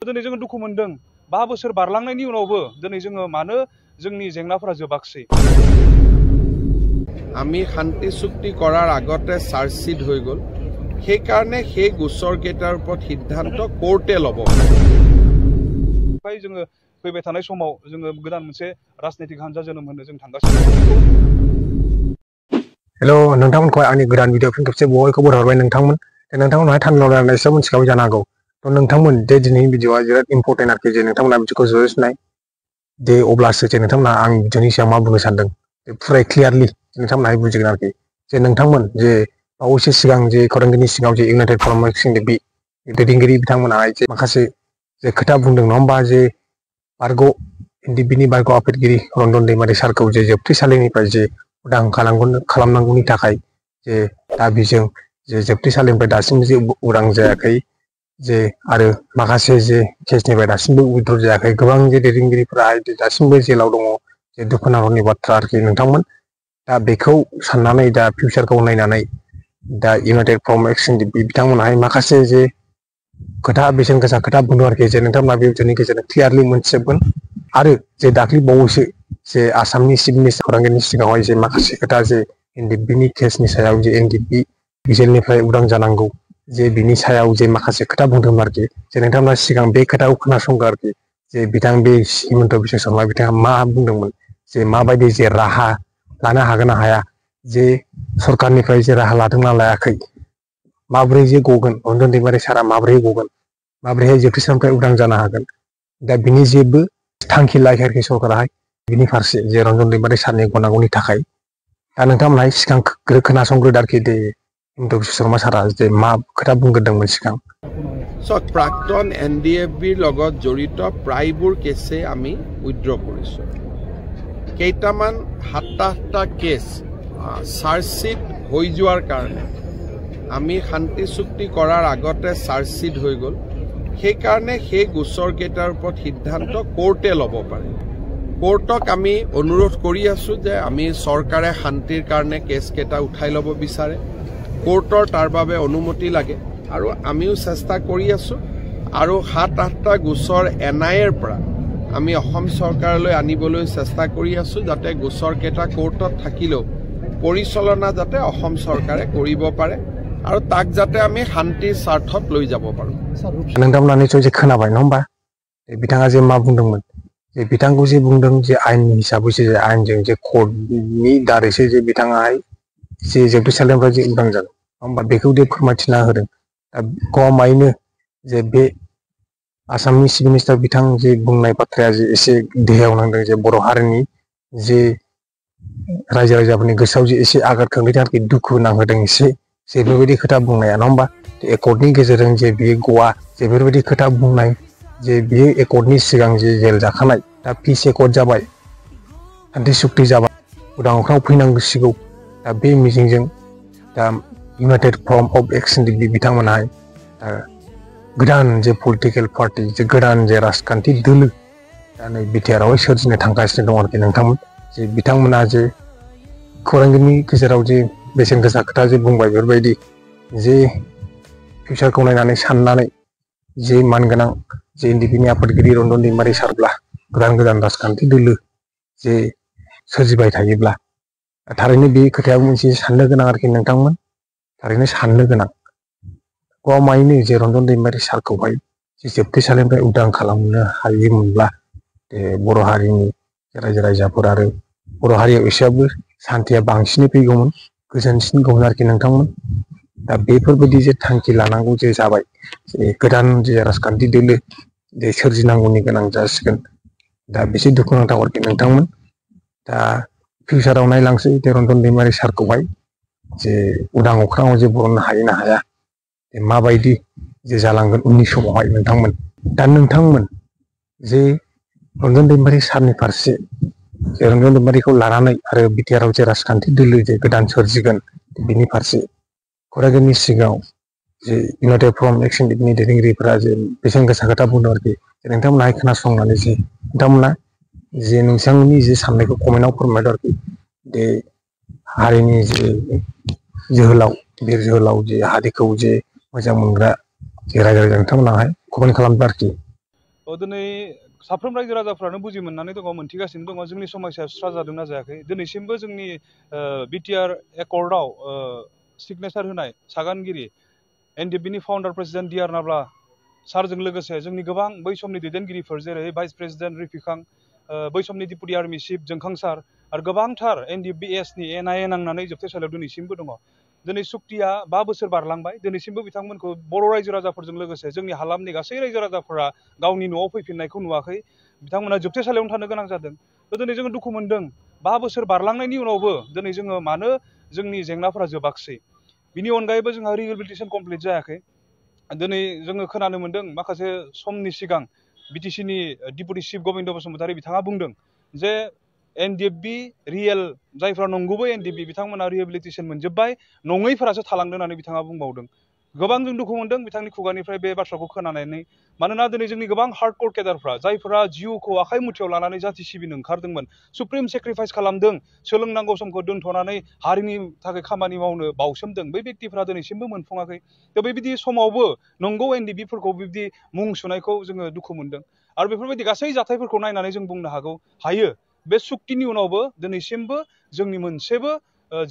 दिनै जोङो दुखु मोनदों 5 बोसोर बारलांनायनि उनावबो दिनै जोङो मानो जोंनि जेंनाफोरा जोबाखसै আমি শান্তি চুক্তি কৰাৰ আগতে চাৰ্জশ্বিট হৈ গ'ল সেই কাৰণে সেই গোচৰ কেইটাৰ ওপৰত সিদ্ধান্ত কোৰ্টে ল'ব जोङो फैबाय थानाय समाव जोङो गोदान मोनसे राजनीतिक हानजा जोनोम होनो जों थांगासिनो हेल' नोंथांमोनखौ आंनि गोदान भिडिअ फिन खेबसे बयखौ बरायहरबाय नोंथांमोनहाय थानलाव रायलायनाय एसेबां मिथिखाबाय जानो हागौ थ' नोंथांमोन जे दिनैनि भिडिअआ जोबोद इम्परटेन्ट आरोखि जे नोंथांमोना भिडिअखौ जुरिजेननाय दे अब्लासो जे नोंथांमोना आं भिडिअनि सायाव मा बुंनो सानदों फुरा क्लियारलि नोंथांमोनहाय बुजिगोन आरोखि जे नोंथांमोन जे बावैसो सिगां जे खौरांगिरिनि सिगाङाव जे इउनाइटेड फरम एक्सचेंज बे दैदेनगिरि बिथांमोनहाय जे माखासे जे खोथा बुंदों नङा होमबा जे बारग' एनडिपिनि बारग' आफादगिरि रन्जन दैमारि सारखौ जे जोबथेसालिनिफ्राय जे उदां खालामनांगौनि थाखाय जे दाबिजों जे जोबथेसालिनिफ्राय दासिमबो जे उदां जायाखै जे आरो माखासे जे केसनिफ्राय दासिमबो उइथड्र जायाखै गोबां जे दैदेनगिरिफोरा दासिमबो जेलाव दङ जे दुखुनांथावनि बाथ्रा आरोखि नोंथांमोन दा बेखौ साननानै दा फिउचारखौ नायनानै दा इउनाइटेड फरम एक्सचेंज बिथांमोनहाय माखासे जे खोथा बेसेन गोसा खोथा बुंदों आरोखि जे नोंथांमोना बे भिडिअनि गेजेरजों क्लियारलि मोनथिजोबगोन आरो जे दाख्लै बावैसो जे आसामनि चिफ मिनिस्टार खौरांगिरिनि सिगाङावहाय जे माखासे खोथा जे एनडिपिनि केसनि सायाव जे एनडिपि जेलनिफ्राय उदां जानांगौ जे बिनि सायाव जे माखासे खोथा बुंदोंमोन आरोखि जे नोंथांमोना सिगां बे खोथाखौ खोनासंगौ आरोखि जे बिथां बे हिमन्त बिश्व शर्मा बिथाङा मा बुंदोंमोन जे माबायदि जे राहा लानो हागोन ना हाया जे सरकारनिफ्राय जे राहा लादोंना लायाखै माबोरै जे गगोन रन्जन दैमारि सारा माबोरै गगोन माबोरैहाय जोबथेसालिनिफ्राय उदां जानो हागोन दा बिनि जेबो थांखि लायाखै आरोखि सरकाराहाय बिनि फारसे जे रन्जन दैमारि सारनि गनांगौनि थाखाय दा नोंथांमोनहाय सिगां खोनासंग्रोदो आरोखि दे हिमन्त बिश्व शर्मा सारा जे मा खोथा बुंग्रोदोंमोन सिगां প্ৰাক্তন NDFBৰ লগত জড়িত প্ৰায়বোৰ কেছে আমি উইথড্ৰ কৰিছোঁ কেইটামান 7-8টা কেছ চাৰ্জশ্বিট হৈ যোৱাৰ কাৰণে আমি শান্তি চুক্তি কৰাৰ আগতে চাৰ্জশ্বিট হৈ গ'ল সেই কাৰণে সেই গোচৰ কেইটাৰ ওপৰত সিদ্ধান্ত কোৰ্টে ল'ব পাৰে কোৰ্টক আমি অনুৰোধ কৰি আছো যে আমি চৰকাৰে শান্তিৰ কাৰণে কেছ কেইটা উঠাই ল'ব বিচাৰে কোৰ্টৰ তাৰ বাবে অনুমতি লাগে আৰু আমিও চেষ্টা কৰি আছো আৰু 7-8টা গোচৰ NIAৰ পৰা আমি অসম চৰকাৰলৈ আনিবলৈ চেষ্টা কৰি আছো যাতে গোচৰ কেইটা কোৰ্টত থাকিলেও পৰিচালনা যাতে অসম চৰকাৰে কৰিব পাৰে আৰু তাক যাতে আমি শান্তিৰ স্বাৰ্থত লৈ যাব পাৰো नोंथांमोना निश्चय जे खोनाबाय नङा होमबा बिथाङा जे मा बुंदोंमोन जे बिथांखौ जे बुंदों जे आयेननि हिसाबैसो जे आयेनजों जे कर्टनि दारैसो जे बिथाङाहाय जे जोबथेसालिनिफ्राय जे उदां जागोन होमबा बेखौ जे फोरमायथिना होदों दा गमायैनो जे बे आसामनि चिफ मिनिस्टार बिथां जे बुंनाय बाथ्राया जे एसे देहायाव नांदों जे बर' हारिनि जे रायजो राजाफोरनि गोसोआव जे एसे आघात खोख्लैदों आरोखि दुखु नांहोदों एसे जे बेबायदि खोथा बुंनाया नङा होमबा एकर्डनि गेजेरजों जे बियो गवा जे बेफोरबायदि खोथा बुंनाय जे बियो एकर्डनि सिगां जे जेल जाखानाय दा पिस एकर्ड जाबाय शान्ति चुक्ति जाबाय उदां अख्राङाव फैनांसिगौ दा बे मिजिंजों दा इउनाइटेड फरम अफ एक्सचेंज बिथांमोनहाय गोदान जे पलिटिकेल पार्टि जे गोदान जे राजखान्थि दोलो दा नै बिटिआरआवहाय सोरजिनो थांगासिनो दं आरोखि नोंथांमोन जे बिथांमोना जे खौरांगिरिनि गेजेराव जे बेसेन गोसा खोथा जे बुंबाय बेफोरबायदि जे फिउचारखौ नायनानै साननानै जे मानगोनां जे एनडिपिनि आफादगिरि रन्जन दैमारि सारब्ला गोदान राजखान्थि दोलो जे सोरजिबाय थायोब्ला थारैनो बे खोथाया मोनसे साननो गोनां आरोखि नोंथांमोन थारैनो साननो गोनां गमायैनो जे रन्जन दैमारि सारखौहाय जे जोबथेसालिनिफ्राय उदां खालामनो हायोमोनब्ला बर' हारिनि रायजो राजाफोर आरो बर' हारियाव एसेबाबो सान्थिया बांसिनै फैगौमोन गोजोनसिनगौमोन आरोखि नोंथांमोन दा बेफोरबायदि जे थांखि लानांगौ जे जाबाय जे गोदान जे राजखान्थि दोलो जे सोरजिनांगौनि गोनां जासिगोन दा बेसे दुखुनांथाव आरोखि नोंथांमोन दा फिउचाराव नायलांसै जे रन्जन दैमारि सारखौहाय जे उदां अख्राङाव जे बरननो हायो ना हाया माबायदि जे जालांगोन उननि समावहाय नोंथांमोन दा नोंथांमोन जे रन्जन दैमारि सारनि फारसे जे रन्जन दैमारिखौ लानानै आरो बिटिआरआव जे राजखान्थि दोलो जे गोदान सोरजिगोन बिनि फारसे खौरांगिरिनि सिगाङाव जे इउनाइटेड फरम एक्सचेंजनि दैदेनगिरिफोरा जे बेसेन गोसा खोथा बुंदों आरोखि नोंथांमोनहाय खोनासंनानै जे नोंथांमोना जे नोंथांनि जे साननायखौ कमेन्टआव फोरमायदो आरोखि बे हारिनि जे जोहोलाव बिर जोहोलाव जे हारिखौ जे मोजां मोनग्रा जे रायजो राजा नोंथांमोनाहाय कमेन्ट खालामदो आरोखि दिनै साफ्रोम रायजो राजाफ्रानो बुजि मोननानै दङ मोनथिगासिनो दङ जोंनि समस्याया सुस्रा जादोंना जायाखै दिनैसिमबो जोंनि बिटिआर एकर्डआव सिगनेचार होनाय सागानगिरि एनडिएफबिनि फाउन्डार प्रेसिडेन्ट डि आर नाब्ला सारजों लोगोसे जोंनि गोबां बै समनि दैदेनगिरिफोर जेरै भाइस प्रेसिडेन्ट रिफिखां बै समनि डिपुटि आर्मि चिफ जोंखां सार आरो गोबांथार एनडिएफबि एसनि एनआइए नांनानै जोबथेसालियाव दिनैसिमबो दङ दिनै सुक्तिया 5 बोसोर बारलांबाय दिनैसिमबो बिथांमोनखौ बर' रायजो राजाफोरजों लोगोसे जोंनि हालामनि गासै रायजो राजाफोरा गावनि न'आव फैफिननायखौ नुवाखै बिथांमोना जोबथेसालियावनो थानो गोनां जादों दिनै जोङो दुखु मोनदों 5 बोसोर बारलांनायनि उनावबो दिनै जोङो मानो जोंनि जेंनाफोरा जोबाखसै बिनि अनगायैबो जोंहा रिहेबिलिटेसन कमप्लिट जायाखै दिनै जोङो खोनानो मोन्दों माखासे समनि सिगां बिटिसिनि डिपुटि चिफ गबिन्द बसुमतारी बिथाङा बुंदों जे एनडिएफबि रियेल जायफ्रा नंगुबै एनडिएफबि बिथांमोना रिहेबिलिटेसन मोनजोब्बाय नङैफोरासो थालांदों होननानै बिथाङा बुंबावदों गोबां जों दुखु मोनदों बिथांनि खुगानिफ्राय बे बाथ्राखौ खोनानानै मानोना दिनै जोंनि गोबां हार्डकोर केडारफ्रा जायफोरा जिउखौ आखाइ मुथियाव लानानै जाथि सिबिनो ओंखारदोंमोन सुप्रिम सेक्रिफाइस खालामदों सोलोंनांगौ समखौ दोनथ'नानै हारिनि थाखाय खामानि मावनो बावसोमदों बै व्यक्तिफ्रा दिनैसिमबो मोनफुङाखै थ' बेबायदि समावबो नंगौ एनडिएफबिफोरखौ बिब्दि मुं सुनायखौ जोङो दुखु मोनदों आरो बेफोरबायदि गासै जाथायफोरखौ नायनानै जों बुंनो हायो बे सुक्तिनि उनावबो दिनैसिमबो जोंनि मोनसेबो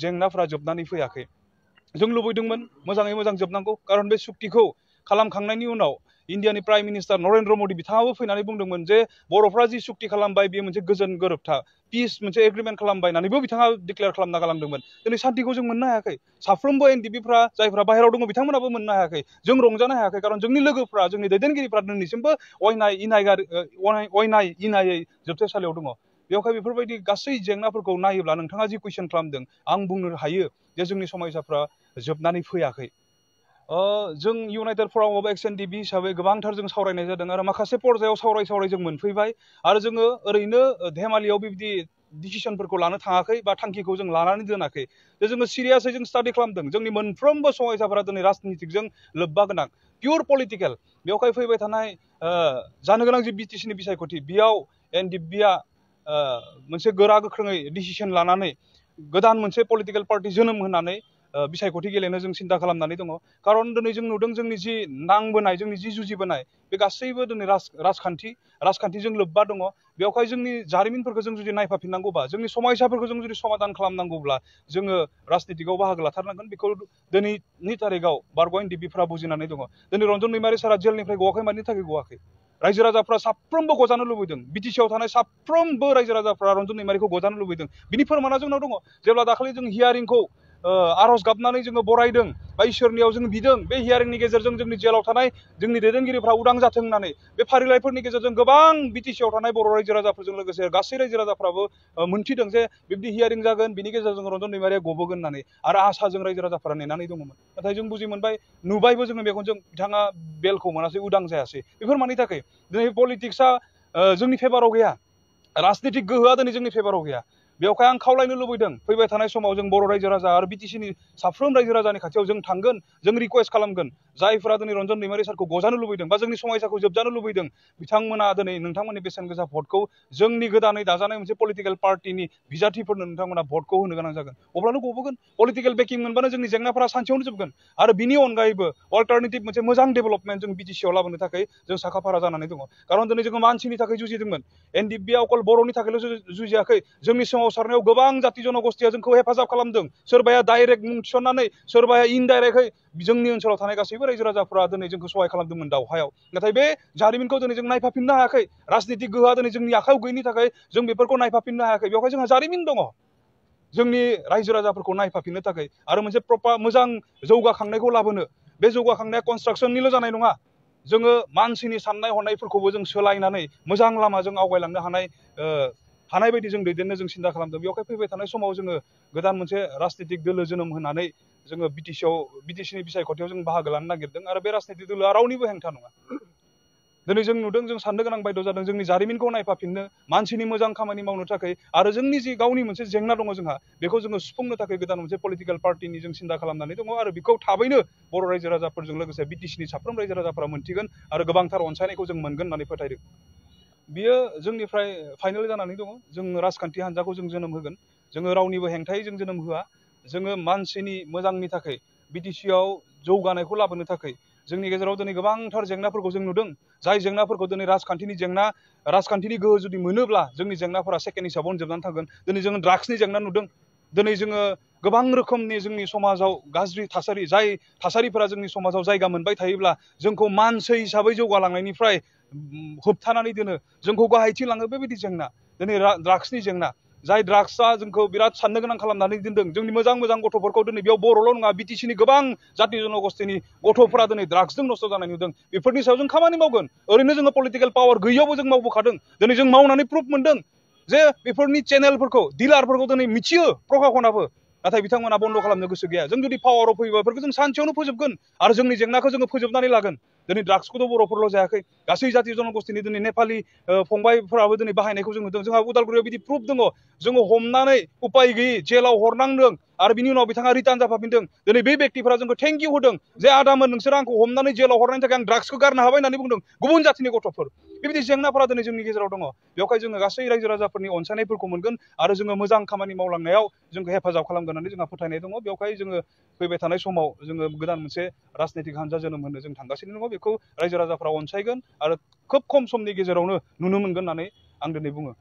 जेंनाफ्रा जोबनानै फैयाखै जों लुबैदोंमोन मोजाङै मोजां जोबनांगौ खारन बे सुक्तिखौ खालामखांनायनि उनाव इन्डियानि प्राइम मिनिस्टार नरेन्द्र मदि बिथाङाबो फैनानै बुंदोंमोन जे बर'फ्रा जि सुक्ति खालामबाय बेयो मोनसे गोजोन गोरोबथा पिस मोनसे एग्रिमेन्ट खालामबाय होननानैबो बिथाङा डिक्लेयार खालामना गालांदोंमोन दिनै सान्तिखौ जों मोननो हायाखै साफ्रोमबो एनडिएफबिफ्रा जायफ्रा बाहेरायाव दङ बिथांमोनाबो मोननो हायाखै जों रंजानो हायाखै खारन जोंनि लोगोफ्रा जोंनि दैदेनगिरिफ्रा दिनैसिमबो अयनाय इनायै जोबथेसालियाव दङ बेवहाय बेफोरबायदि गासै जेंनाफोरखौ नायोब्ला नोंथाङा जि कुइसन खालामदों आं बुंनो हायो जे जोंनि समस्याफ्रा जोबनानै फैयाखै जों इउनाइटेड फराम अफ एक्स एनडिएफबि हिसाबै गोबांथार जों सावरायनाय जादों आरो माखासे पर्यायाव सावराय जों मोनफैबाय आरो जोङो ओरैनो धेमालियाव बिब्दि डिसिसनफोरखौ लानो थाङाखै बा थांखिखौ जों लानानै दोनाखै जे जोङो सिरियासै जों स्टाडि खालामदों जोंनि मोनफ्रोमबो समस्याफोरा दिनै राजनितिकजों लोब्बा गोनां पियर पलिटिकेल बेवहाय फैबाय थानाय जानो गोनां जि बिटिसिनि बिसायख'थि बेयाव एनडिएफबिआ मोनसे गोरा गोख्रोङै डिसिसन लानानै गोदान मोनसे पलिटिकेल पार्टि जोनोम होनानै बिसायख'थि गेलेनो जों सिन्था खालामनानै दङ खारन दिनै जों नुदों जोंनि जि नांबोनाय जोंनि जि जुजिबोनाय बे गासैबो दिनै राजखान्थिजों लोब्बा दङ बेवहाय जोंनि जारिमिनफोरखौ जों जुदि नायफाफिननांगौबा जोंनि समस्याफोरखौ जों जुदि समाधान खालामनांगौब्ला जोङो राजनितिकआव बाहागो लाथारनांगोन बेखौ दिनैनि थारिखआव बारग' एनडिएफबिफ्रा बुजिनानै दङ दिनै रन्जन दैमारि सारा जेलनिफ्राय गवाखै मानि थाखाय गवाखै रायजो राजाफ्रा साफ्रोमबो गजानो लुबैदों बिटिसिआव थानाय साफ्रोमबो रायजो राजाफ्रा रन्जन दैमारिखौ गजानो लुबैदों बिनि फोरमाना जोंनाव दङ जेब्ला दाखालि जों हियारिंखौ आर'ज गाबनानै जोङो बरायदों बा इसोरनियाव जों बिदों बे हियारिंनि गेजेरजों जोंनि जेलाव थानाय जोंनि दैदेनगिरिफ्रा उदां जाथों होननानै बे फारिलाइफोरनि गेजेरजों गोबां बिटिसिआव थानाय बर' रायजो राजाफोरजों लोगोसे गासै रायजो राजाफ्राबो मोनथिदों जे बिब्दि हियारिं जागोन बिनि गेजेरजों रन्जन दैमारिया गबोगोन होननानै आरो आसाजों रायजो राजाफोरा नेनानै दङमोन नाथाय जों बुजि मोनबाय नुबायबो जोङो मेगनजों बिथाङा बेलखौ मोनासै उदां जायासै बेफोर मानि थाखाय दिनै पलिटिक्सआ जोंनि फेभाराव गैया राजनितिक गोहोआ दिनै जोंनि फेभाराव गैया बेवहाय आं खावलायनो लुबैदों फैबाय थानाय समाव जों बर' रायजो राजा आरो बिटिसिनि साफ्रोम रायजो राजानि खाथियाव जों थांगोन जों रिकुवेस्ट खालामगोन जायफोरा दिनै रन्जन दैमारि सारखौ गजानो लुबैदों बा जोंनि समस्याखौ जोबजानो लुबैदों बिथांमोना दिनै नोंथांमोननि बेसेन गोसा भटखौ जोंनि गोदानै दाजानाय मोनसे पलिटिकेल पार्टिनि बिजाथिफोरनो नोंथांमोना भटखौ होनो गोनां जागोन अब्लानो गबोगोन पलिटिकेल बेकिं मोनबानो जोंनि जेंनाफोरा सानसेयावनो जोबगोन आरो बिनि अनगायैबो अल्टारनेटिभ मोनसे मोजां डेभेलपमेन्ट जों बिटिसिआव लाबोनो थाखाय जों साखाफारा जानानै दङ खारन दिनै जोङो मानसिनि थाखाय जुजिदोंमोन एनडिएफबिआ अकल बर'नि थाखायल' जुजियाखै जोंनि सोमावसारनायाव गोबां जाति जनगोष्ठिया जोंखौ हेफाजाब खालामदों सोरबाया डाइरेक्ट मुं थिसननानै सोरबाया इनडाइरेक्टयै जोंनि ओनसोलाव थानाय गासैबो रायजो राजाफोरा दिनै जोंखौ सहाय खालामदोंमोन दावहायाव नाथाय बे जारिमिनखौ दिनै जों नायफाफिननो हायाखै राजनितिक गोहोआ दिनै जोंनि आखायाव गैयिनि थाखाय जों बेफोरखौ नायफाफिननो हायाखै बेवहाय जोंहा जारिमिन दङ जोंनि रायजो राजाफोरखौ नायफाफिननो थाखाय आरो मोनसे प्रपार मोजां जौगाखांनायखौ लाबोनो बे जौगाखांनाया कनस्ट्राक्सननिल' जानाय नङा जोङो मानसिनि साननाय हनायफोरखौबो जों सोलायनानै मोजां लामाजों आवगायलांनो हानाय बायदि जों दैदेननो जों सिन्था खालामदों बेवहाय फैबाय थानाय समाव जोङो गोदान मोनसे राजनितिक दोलो जोनोम होनानै जोङो बिटिसिनि बिसायख'थियाव जों बाहागो लानो नागिरदों आरो बे राजनितिक दोलोआ रावनिबो हेंथा नङा दिनै जों नुदों जों साननो गोनां बायद' जादों जोंनि जारिमिनखौ नायफाफिननो मानसिनि मोजां खामानि मावनो थाखाय आरो जोंनि जि गावनि मोनसे जेंना दङ जोंहा बेखौ जोङो सुफुंनो थाखाय गोदान मोनसे पलिटिकेल पार्टिनि जों सिन्था खालामनानै दङ आरो बेखौ थाबैनो बर' रायजो राजाफोरजों लोगोसे बिटिसिनि साफ्रोम रायजो राजाफोरा मोनथिगोन आरो गोबांथार अनसायनायखौ जों मोनगोन होननानै फोथायदों बियो जोंनिफ्राय फाइनेल जानानै दङ जों राजखान्थि हान्जाखौ जों जोनोम होगोन जोङो रावनिबो हेंथायै जों जोनोम होआ जोङो मानसिनि मोजांनि थाखाय बिटिसिआव जौगानायखौ लाबोनो थाखाय जोंनि गेजेराव दिनै गोबांथार जेंनाफोरखौ जों नुदों जाय जेंनाफोरखौ दिनै राजखान्थिनि जेंना राजखान्थिनि गोहो जुदि मोनोब्ला जोंनि जेंनाफोरा सेकेन्ड हिसाबावनो जोबनानै थागोन दिनै जोङो ड्राग्सनि जेंना नुदों दिनै जोङो गोबां रोखोमनि जोंनि समाजाव गाज्रि थासारि जाय थासारिफोरा जोंनि समाजाव जायगा मोनबाय थायोब्ला जोंखौ मानसि हिसाबै जौगालांनायनिफ्राय होबथानानै दोनो जोंखौ गाहायथिं लाङो बेबायदि जेंना दिनै ड्राग्सनि जेंना जाय ड्राग्सआ जोंखौ बिराद साननो गोनां खालामनानै दोनदों जोंनि मोजां मोजां गथ'फोरखौ दिनै बेयाव बर'ल' नङा बिटिसिनि गोबां जाति जनगोष्ठीनि गथ'फोरा दिनै ड्राग्सजों नस्थ' जानाय नुदों बेफोरनि सायाव जों खामानि मावगोन ओरैनो जोङो पलिटिकेल पावार गैयैयावबो जों मावबोखादों दिनै जों मावनानै प्रुफ मोनदों जे बेफोरनि चेनेलफोरखौ डिलारफोरखौ दिनै मिथियो प्रखाखनाबो नाथाय बिथांमोना बन्द खालामनो गोसो गैया जों जुदि पावाराव फैयोबा बेफोरखौ जों सानसेयावनो फोजोबगोन आरो जोंनि जेंनाखौ जोङो फोजोबनानै लागोन दिनै ड्राग्सखौथ' बर'फोरल' जायाखै गासै जाति जनगोष्ठीनि दिनै नेपालि फंबायफोराबो दिनै बाहायनायखौ जों नुदों जोंहा उदालगुरियाव बिदि प्रुफ दङ जोङो हमनानै उपाय गैयै जेलाव हरनांदों आरो बिनि उनाव बिथाङा रिटार्न जाफाफिनदों दिनै बे बेक्तिफोरा जोंखौ थेंक इउ होदों जे आदामोन नोंसोर आंखौ हमनानै जेलाव हरनायनि थाखाय आं ड्राग्सखौ गारनो हाबाय होननानै बुंदों गुबुन जातिनि गथ'फोर बेबायदि जेंनाफोरा दिनै जोंनि गेजेराव दङ बेवहाय जोङो गासै रायजो राजाफोरनि अनसायनायफोरखौ मोनगोन आरो जोङो मोजां खामानि मावलांनायाव जोंखौ हेफाजाब खालामगोन होननानै जोंहा फोथायनाय दङ बेवहाय जोङो फैबाय थानाय समाव जोङो गोदान मोनसे राजनैतिक हान्जा जोनोम होनो जों थांगासिनो दङ बेखौ रायजो राजाफ्रा अनसायगोन आरो खोब खम समनि गेजेरावनो नुनो मोनगोन होननानै आं दिनै बुङो